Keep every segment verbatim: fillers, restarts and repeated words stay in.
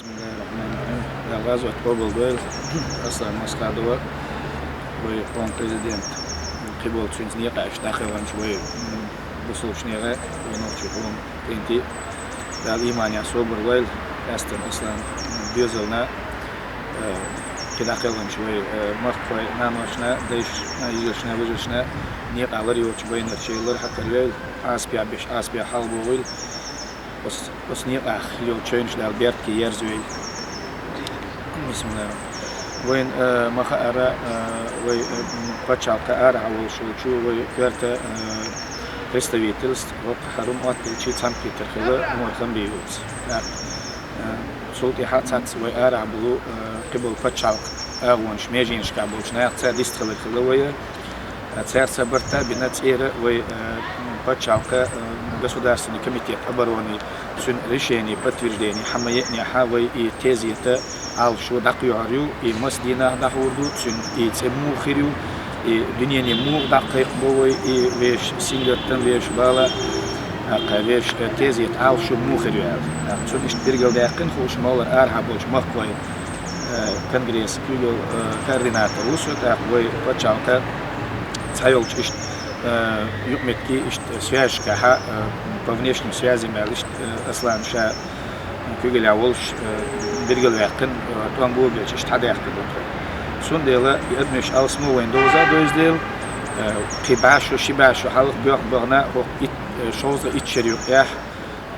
Дала гӀазот къобалдойла, Аслан Масхадов, вай къоман президент, кхиболча цуьнца некъаш дӀакхелхинчу вай бусалбачу нехан, вай нохчийн къоман кӀентий. Дала ийманехь собар лойла, къаьсттина Аслан доьзална, э, кхин дӀакхелхинчу вай, э, махкахой, наношна, дайшна, йижаршна, вежаршна некъа лар йоцучу байнарчий лар хьакхайойла, Ӏазапехь берш Ӏазапехь хьалабохийла. Оцу, оцу некъахь йолу чевнаш Дала беркате ерзайойла. Бисмиллахир-рахманир-рахим. Вайна, э, ма-хаъара, э, вай, э, м, пачхьалкхе арахь волуш волчу вай коьрта, э, представительство, воккха хьарум оттаделчий цхьаьнакхетар хилла Умар Хамбиевс. ТӀаккха, э, цул тӀаьхьа цхьацца вай арахь болу, э, кхиболу пачхьалкхан агӀонаш меженашкахь болчу нахаца дистхилар хилла вай. Цаьрца барт а бина цӀера вай, э, пачхьалкхан, э, Государственный комитет обороны, цуьнан решение, подтверждение хьан ма еънехь, вай и тезета Ӏалашо дӀакхоьхьур ю, и маса дийнахь дӀахьур ду, цуьнан и цӀе муха хир ю, и дуьнене муха дӀакхайкхабо вай, и вешан сингаттам, вешан бала, тӀаккха вешан, э, тезета Ӏалашо муха хир ю аьлла. ТӀаккха цунна иштта билгалдаьккхина хууш, моллара арахьа болчу махкахой, э, конгрессан куьйгалла, э, координатор ву со, тӀаккха вай пачхьалкхан цхьайолчу иштта, э, юкъаметтиган иштта связашкахьа, э, по внешним связям аьлла иштта, э, Аслан ша куьйгаллехь волуш, э, билгалваьккхина, э, тӀом бу а белча иштта хьадаьккхина ду тхо. Цундела и адамаш алсамо вайна довза а довза дела, э, кхин бӀе шо, ши бӀе шо хьалха боьхна-боьхна хӀокху итт, э, шовзткъе итт шарахь юкъехь,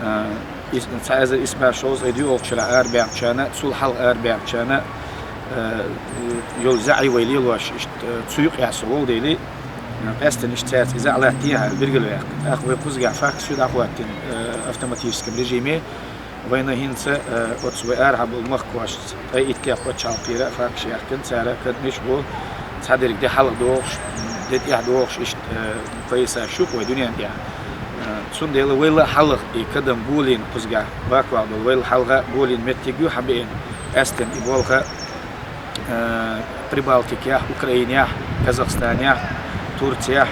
э, ис-, цхьа эзар исс бӀе шовзткъе доьалгӀачу шарахь арабаьхначарна, цул хьалха арабаьхначарна, э, йолу заьӀий вай лелош, иштта, э, цу юкъехь со волу дели, э, къаьсттина иштта цаьрца и заьӀ латтийхьа билгалваьккхина. ТӀаккха вай кхузахь факт шу дӀахӀоттийна, э, автоматическом режиме. Вайна хӀинца, э, оцу вай арахьа болу махкахошца, ткъе иттех пачхьалкхера а факт шу яьккхина, цара кадамаш бо, цхьадерг де хьалха дохуш, де тӀехь дохуш, иштта, э, пайса шу вай дуьнен тӀехь. Э, цундела вайла хьалха и кадам болийна кхузахь, Бакуахь долу вайла хьалха болийна меттиг ю хьан беана, къаьсттина и болх, э, Прибалтикехь, Украинехь, Казахстанехь, Турцехь,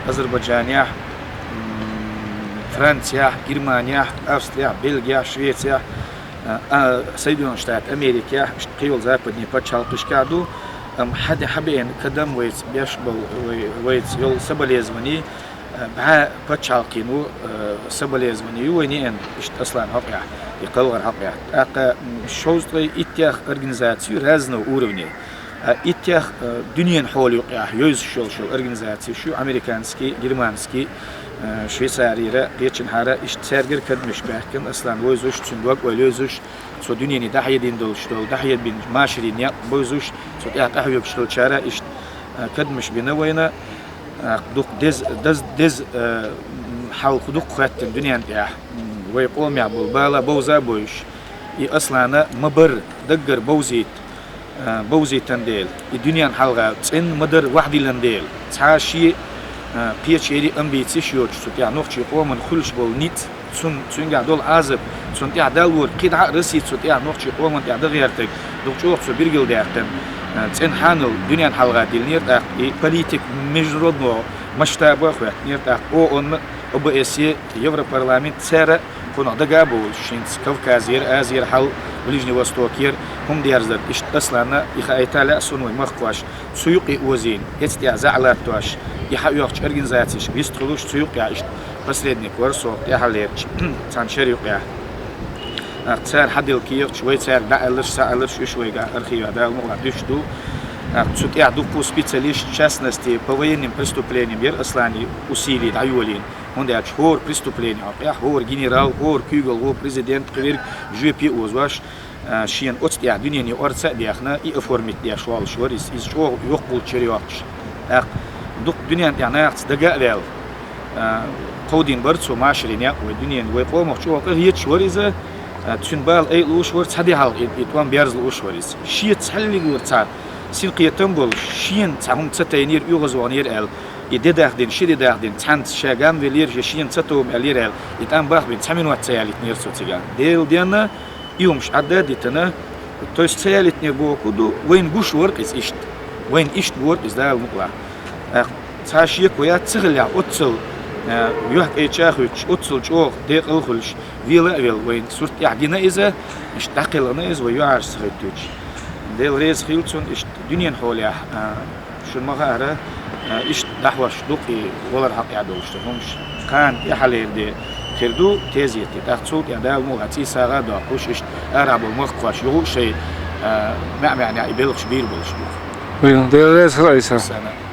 Азербайджанехь, м, Францехь, Германехь, Австрехь, Бельгехь, Швецехь, э, а, Соединённые Штаты Америкехь, иштта кхийолу западный пачхьалкхашкахь ду, амма хьан де хьан беана кадам вайца беш болу, вай, вайца йолу соболезнование, Э, бӀе пачхьалкхийна ву, э, соболезнование ю вайна еана, иштта Аслан хьокъехь, и кхалгӀар хьокъехь. ТӀаккха, м, шовзткъе иттех организаций ю разного уровня. А иттех, э, дуьненан хьола юкъехь йовзуш йолуш йолу организаций шу, американский, германский, э, Швейцарийра, кхечанхьара, иштта цаьргара кадамаш баьхкина, Аслан вовзуш, цуьнан дог-ойла йовзуш, цо дуьнене дӀахьедина долуш долу, дӀахьедина машарийн некъ бовзуш, цу тӀехь къахьоьгуш долчара иштта, э, кадамаш бина вайна. Э, дукха деза, даз-, деза, э, м, хьал дукха хоьттина дуьнен тӀехь, м, вай къомехь болу бала бовза а бовзуш, и Аслана ма-барра даггара бовзийта, э, бовзийтан дела, и дуьнен хьалха цӀенна ма-дарра вахьдиллан дела, цхьа а шен, э, кхечеран амбицеш йоцуш цу тӀехь нохчийн къоман хуьлуш болу ницкъ, цун, цуьнгахь долу Ӏазап, цунна тӀехь даллора кхидӀа а Россия цу тӀехь нохчийн къоман тӀехь дан гӀертарг, дукха чӀогӀа цо билгалдаьккхина, э, цӀена хьанал дуьнен хьалха диллинера тӀаккха, и политика международного масштаба а хоьттинера тӀаккха, ООН, ОБСЕ, Европарламент, цара кхунах дага а бовлуш, хӀинца Кавказера, Азера хьал, Ближний Востокера, хӀума дерзар, иштта Аслана и хаийта лаьа суна вай махкахош, цу юкъе озийна, эцу тӀехь заьӀ латтош, и хьаоьхучу организацешка вистхуьлуш, цу юкъехь иштта посредник вара со тӀаьхьалерча цхьана шера юкъехь. Цара хьаделла кехаташ, вай цаьрга дӀааьлларш, схьааьлларш, уьш вайгахь архивехь Дала мукъалахь дуьсуш ду. ТӀаккха цу тӀехь дуккха специалист, в частности, по военным преступлениям яра Аслана усилий дӀайолийна. ХӀунда аьлча хӀора преступлени хьокъехь, хӀора генерал, хӀора куьйгалхо, президент, кхин верг жоьпе а озош, а, шена оцу тӀехь дуьнене орца а дехна, и оформить деш волуш вара иза. Иза чӀогӀа йоккхалла чуьра йоккхуш. ТӀаккха дукха дуьнен тӀехь нахаца дага а ваьлла, а, кховдийна бара цо машарийн некъ вай дуьненан, вай къомах чӀогӀа къахеташ вара иза, а, цуьнан бала айалуш вара, цхьа де хьалха и, и тӀом берзалуш вара иза. Шеца цхьаллиг вара цхьа синкхетам болуш, шена цхьа хӀума ца тайнера, оьгӀазвахнера аьлла, и де дахдина, ши де дахдина, цхьаьнца ша гам веллера, я шена ца товма аьллера аьлла, и тӀам бахбина, цхьа минот ца ялийтинера цо цигахь. Делан денна, и хӀумаш Ӏадда а дитина, то есть ца ялийтинера бохург ду, вайна гуш вара-кх иза иштта. Вайна иштта бора-кх иза Дала мукъалахь. Цхьа шеко яц ца хиллехь, оццул Юхь-кӀайча а хӀуьттуш, оццул чӀогӀа декъала а хуьлуш, вела а велла, вайн сурт тӀехь гина иза, иштта дӀакхелхина иза вай юьхьӀаьржа ца хӀоьттича. Дела реза хила цунна, иштта дуьненан хьолехь, а, шуна ма хаара, а, иштта дӀахьош ду-кх и валар хьокъехь долуш ду хӀумаш. Кхана тӀаьхьалера де хир ду тезете, тӀаккха цул тӀаьхьа Дала мукъ лахь цӀий сагӀа а доккхуш, иштта арахь болу махкахой юха а шайн, а, маьӀ-маьӀнехь и белхаш бийр болуш ду. Дела реза хила, Ӏийса. Сана.